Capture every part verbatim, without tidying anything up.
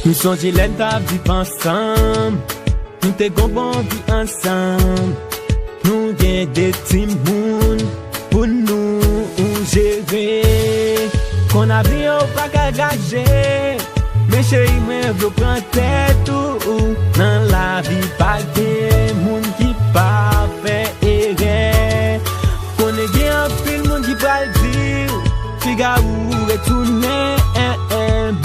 M sonje lè n t ap viv ansanm, nou te gon bon vi ansanm. Nou gen de timoun pou nou jere. Konn avni an ou pa ka gaje, men cheri mwen vle w pran tèt ou. Nan lavi pa gen moun ki pa fè erè. Konnen gen anpil moun ki pral di w, figa ou retounen.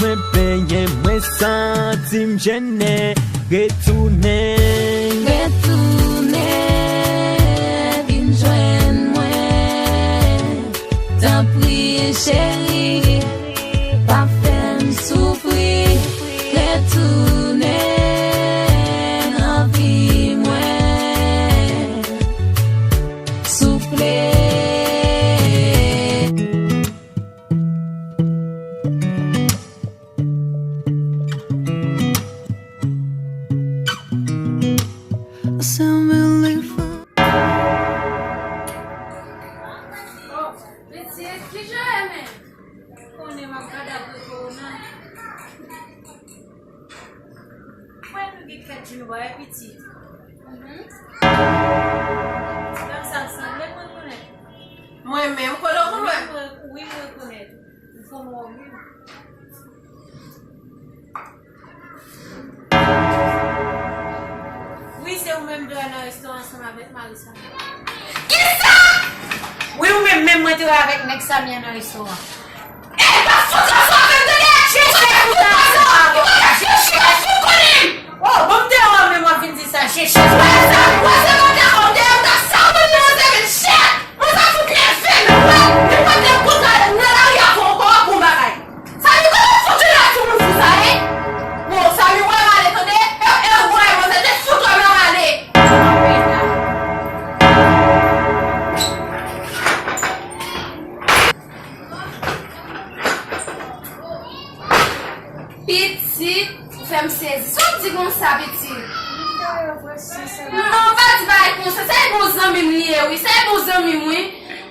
Mwen benyen, mwen santi m jennen. Retounen. Retounen, vin jwenn mwen. Tanpri, cheri, pa fè m soufri. Retounen nan vi mwen, souple. Pitit, ki jan w ye menm? Konnen m ap gade apre kowona. Mwen nou gen kèk jou nou pa wè pitit. Mhm. Ti dam sa sanble mwen konnen. Mwen menm, kote w konn wè? Wi, mwen, wi, mwen konnen. M konn wè w menm. Wi, se ou menm m te wè nan restoran ansanm avèk Marisa. Kisa? Wi, ou menm, menm mwen te wè avèk nèg Samy an nan restoran. Ey, pa fout rason avè m, tande? Chèche pou ta sa. Ou pa ka chèche, ou fout konnen m. Oh, bon, m te wè w menm w ap vin di sa, chèche. Wè sa, wè se konsa, m te, m ta sa w konn nan sèvil, chèt. Mwen sa fout nève m, mwen, mwen mete kout la nan lari a fè yon bon bagay. Samy, kote w fout jwenn ak timoun fou sa, en? Bon, Samy, wè m ale, tande? E, e, wè, mwen se te fout wè m nan ale. Pitit, ou fè m sezi. Sa w di konsa, pitit? Non, pa di bagay konsa. Se bon zanmi m li ye, wi. Se bon zanmi m, wi.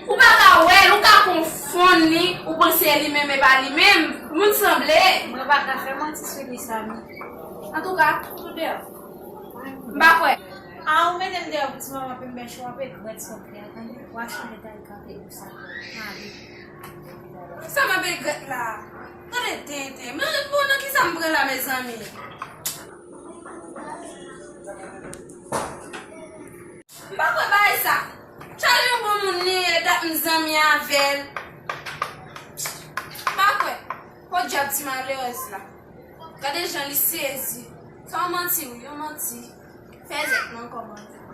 Ou pa ka wè l, ou ka konfonn li, ou panse li menm e pa li menm. Moun sanble. Mwen pa ka fè manti sou li, Samy. Antouka, fout ou deyò. M pa kwè. A, ou mete m deyò pou ti manman, pou m bèche w ap regrèt sa w fè a, tande? W a chanje tay kanpe pou sa. M ale. Sa m ap regrèt la? Tande tenten. Men bon, nan kisa m pran la, mezanmi? M pa kwè bagay sa. Charles yon bon moun li ye, dat m zanmi avè l. M pa kwè. Podyab ti malerèz la. Gade jan li sezi. Se yon manti wi, yon manti. Fèzèt non kòmandan.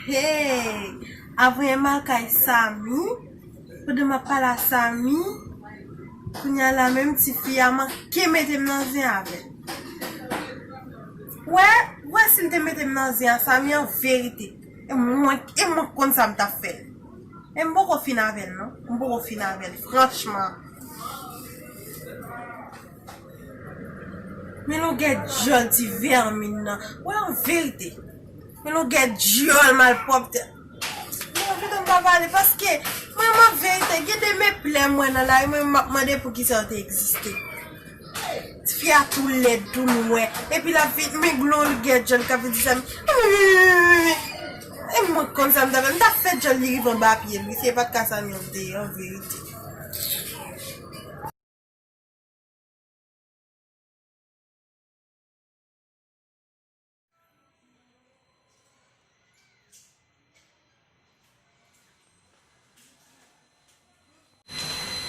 Hey! Apre m al kay Samy, pandan m ap pale a Samy, kounye a la menm tifi a manke mete m nan zen avè l. Wè, wè si l te mete m nan zen a Samy an verite. E mwen, e mwen konn sa m t ap fè l. E m poko fin avè l non. M poko fin avè l, franchman. Men longè dyòl ti vèmin nan. Wè an verite. Men longè dyòl malpwòpte. Mwen vle m pa pale paske mwen an verite gen de men plè mwen nan lari mwen m ap mande poukisa yo te egziste. Tifi a tou lèd, tou nwè. Epi l ap vin men longè dyòl k ap vin di sa. E mwen konn sa m t ap fè. M t ap fè dyòl li rive anba pye l wi. Si e pa t ka sa m yon deyò an verite.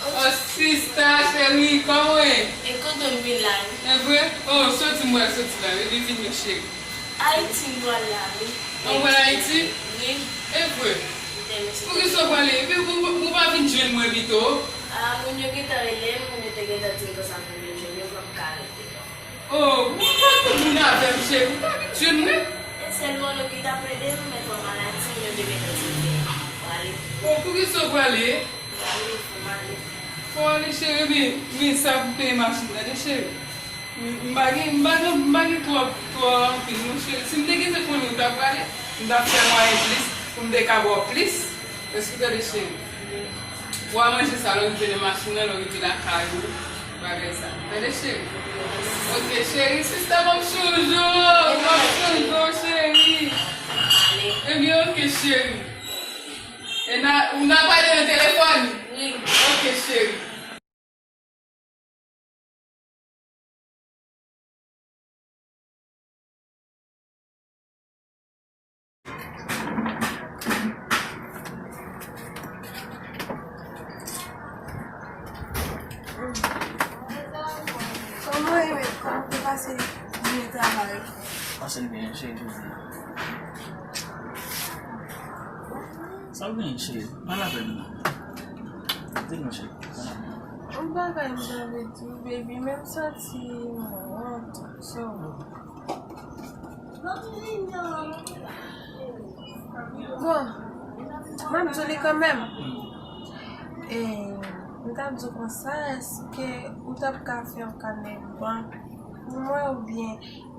Oh, sista cheri, kòman w ye? E kote w vin la wi? E vre? Oh, soti m wè soti la wi, li vin men cheri. Ayiti m pral la wi. Ou pral Ayiti? Wi. E vre? Poukisa w prale? Epi ou, ou, ou pa vin jwenn mwen pito? A, moun yo gentan rele m, moun yo te gentan di m konsa pou m vin jwenn yo, fò m ka rete. Oh, ou pa tout moun avè m, cheri. Ou pa vin jwenn mwen? E sèl Manno ki t ap ede m, men kòm maladi, moun yo te gentan di m prale. Oh, poukisa w prale? M prale, fò m ale. Fò w ale, cheri, men, men sa pou peye machin nan, tande, cheri. M pa gen, m pa gen, m pa gen twò, twò anpil non, cheri. Si m te gentan konnen ou t ap prale, m t ap fè mwayen plis pou m te ka ba w plis. Èske w tande, cheri? Ou a manje sa lè w rive nan machin nan, lè w rive lakay ou. Bagay sa. Tande, cheri. Ok, cheri, sista, m ap chonje w, m ap chonje w, cheri. Ebyen, ok, cheri. E n a, n a pale nan telefòn? Wi. Ok, cheri. Kòman w ye menm? Kòman w te pase jounen travay ou? Pase l byen, cheri, jodi a. Sa w genyen, cheri? Pa lapèn non. Di m non, cheri. Pa lapèn. Yon bagay m t anvi di w, baby, men m santi m wont. So, bon, m ap di w li kanmenm. E, m t ap di w konsa, èske ou t ap ka fè yon kanè bank pou mwen oubyen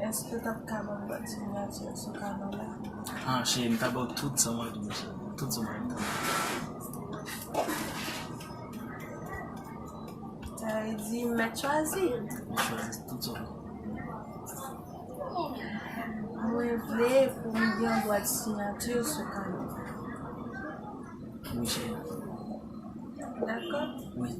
èske w t ap ka ban m lòt siyati sou kanè la? Ah, cheri, m ta ba w tout sa w mande m, cheri. Tout sa w mande m, m ta ba w. Sa vle di m mèt chwazi? Mèt chwazi tout sa w vle. Mwen vle pou m gen dwa siyati sou kanè. Wi, cheri. Dakò? Wi.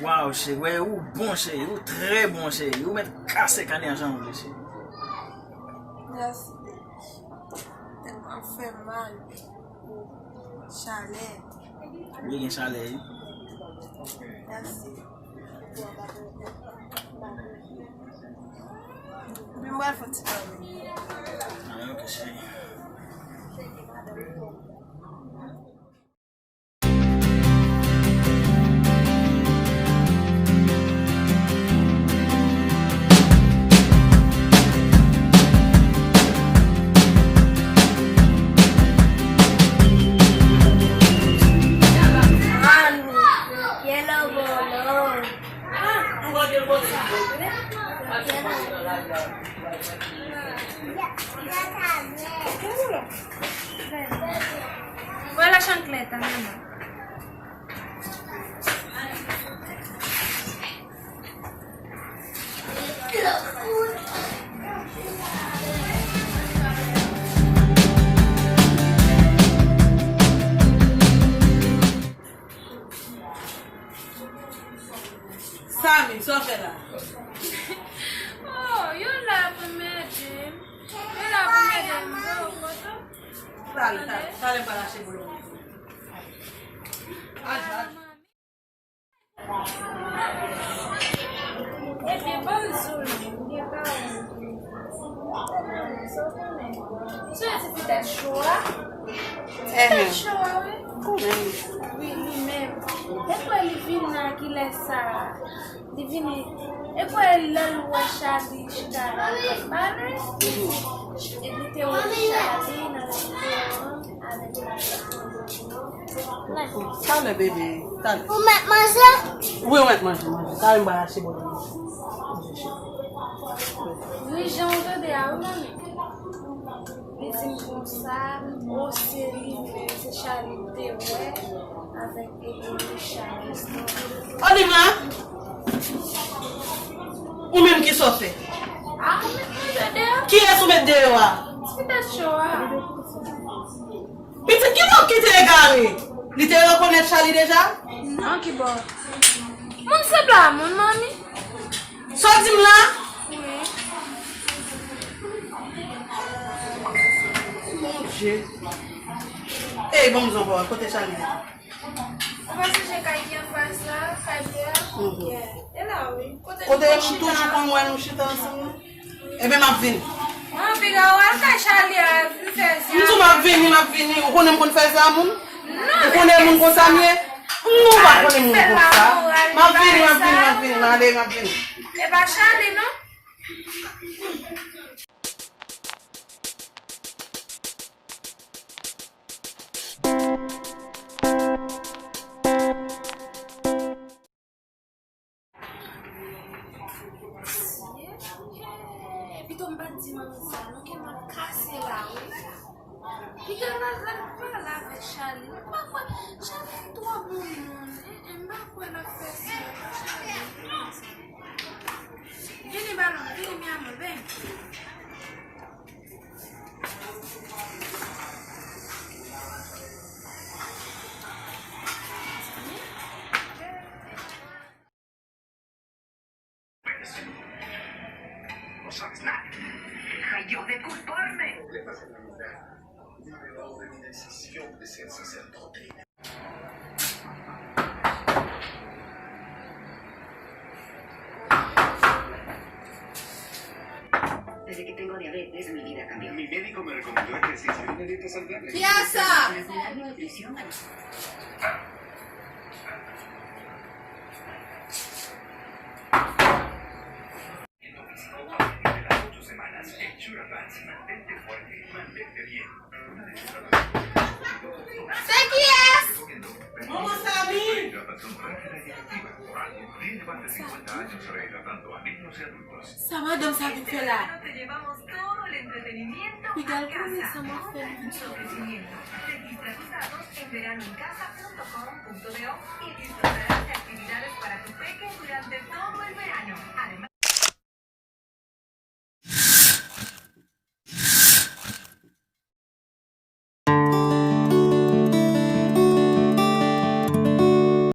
Waw, cheri, wè, ou bon, cheri, ou trè bon, cheri, ou mèt kase kanè an jan w vle, cheri. Mèsi, baby. Tèlman fè mal pou chalè. Wi, gen chalè, wi. Mèsi. Epi m pral fè ti dòmi. Ah, ok, cheri. Vwala chancleta, manman. Samy, sa w fè la? Oh, yo la pou m ede m. Yo la pou m ede m, bro, kote w? Talè, talè, talè m pral achte bolo. Aja. Ebyen, ban m di w non, m gen pawòl. Sa w konnen? Sa w di petèt cho a? Petèt cho a, wi. Wi, li menm. Ekwè li vin nan kilè sa a? Li vini. Ekwè lè l wè Charly chita la, l ap pale. Epi te wè Charly nan videyo an avèk Talè, bebe, talè. Ou mèt manje? Wi, ou mèt manje, manje. Talè m pral achte bolo. Wi, jan w tande a, wi, manmi. Li di m konsa, o, se li menm, se Charly te wè avèk Elie Richard. O, di m la? Ou menm ki sa w fè? A, ou met manje deyò? Kiyès ou met deyò a? Ti petèt cho a. Pitit, ki bò ki te egare? Li te rekonèt Charly deja? Non, ki bò? Moun sanble a moun, manmi. Sa w di m la? Wi. Bondye. Ey, ban m di w yon pawòl, kote Charly ye? Ou pa sonje kay ki anfas la, kay ble a? Mhm. Yeah. E la, wi. Kote nou toujou konn wè nou chita ansanm nan? Ebyen, m ap vini. An, piga w al kay Charly a, vin fè zen. M di w m ap vini, m ap vini. Ou konnen m konn fè zen a moun? Non, ou konnen moun konsa m ye? Non, ou pa konnen moun konsa. M ap vini, m ap vini, m ap vini. M ale, m ap vini. E pa Charly, non? Pito m pa t di manmi sa, non, ke m ap kase la, wi. Pito l al, al pale avèk Charline. M pa kwè, Charline twò bon moun. Eh, eh, m pa kwè l ap fè sa. Charline, vini, balon, vini, mi amor, ven. No sabes nada. Deja yo de culparme. Una nueva orden y decisión de ser sacerdote. Desde que tengo diabetes, mi vida cambió. Mi médico me recomendó ejercicio y una dieta saludable. Kiasa! Mejorar mi nutrición. Se kiyès? Manman Sami! Sa madanm sa vin fè la? Piga l konnen sa m ap fè l vin fè. Registra tus datos en veranoencasa punto com punto do y disfrutarás de actividades